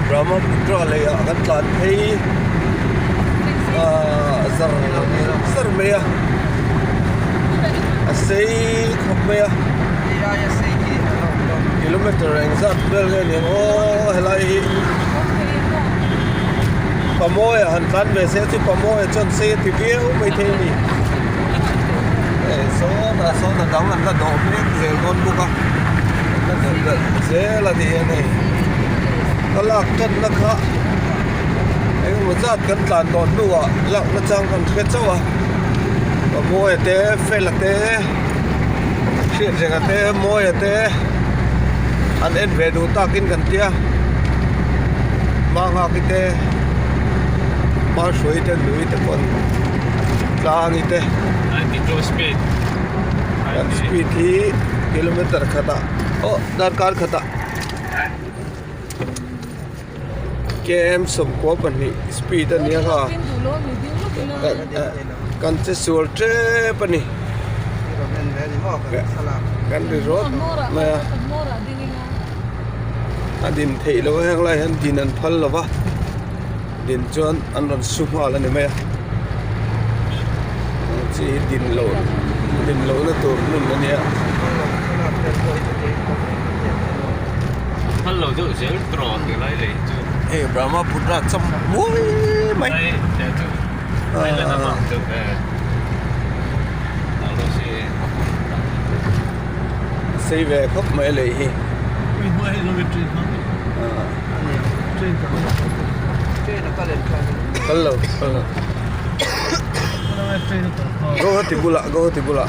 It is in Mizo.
Brahmaputra lei ah kan tlan phei ahh zar zar mai a a sei khawp mai a kilometer engzat vel nge niang aw helai hi Pamawia han tlan ve se chu Pamawia chuan sei a ti viau maithei a ni hei sawtah sawn a dang an la dawh mek zel dawn bawk a an la dawh belh zel a ni hian hei ka lak tanna kha engemaw zat kan tlan dawn hnuah lak nachang kan hre chauh a Pamawia te Fela te Hriatrenga te Mawia te an en ve duh takin kan tia Manghaki te Hmahrui te Nui te pawh an tlangi te kan speed hi kilometer khatah aw darkar khatah km 12 speed a nia kha kan che sual tep a ni kan ri rawt mai a a din theih loh a heng lai hian din an phal lo va din chuan an rawn su nghal a ni mai a chi hi din loh din lohna tur hmun a nia. Phal lo deuh zel tawh ti lai lei chu. Hei Brahmaputra cham muai mai. Ai te chu ai la na mang deuh e. Sei ve khawp mai lei hi. Kal lo kal lo. Guwahati bulah Guwahati bulah.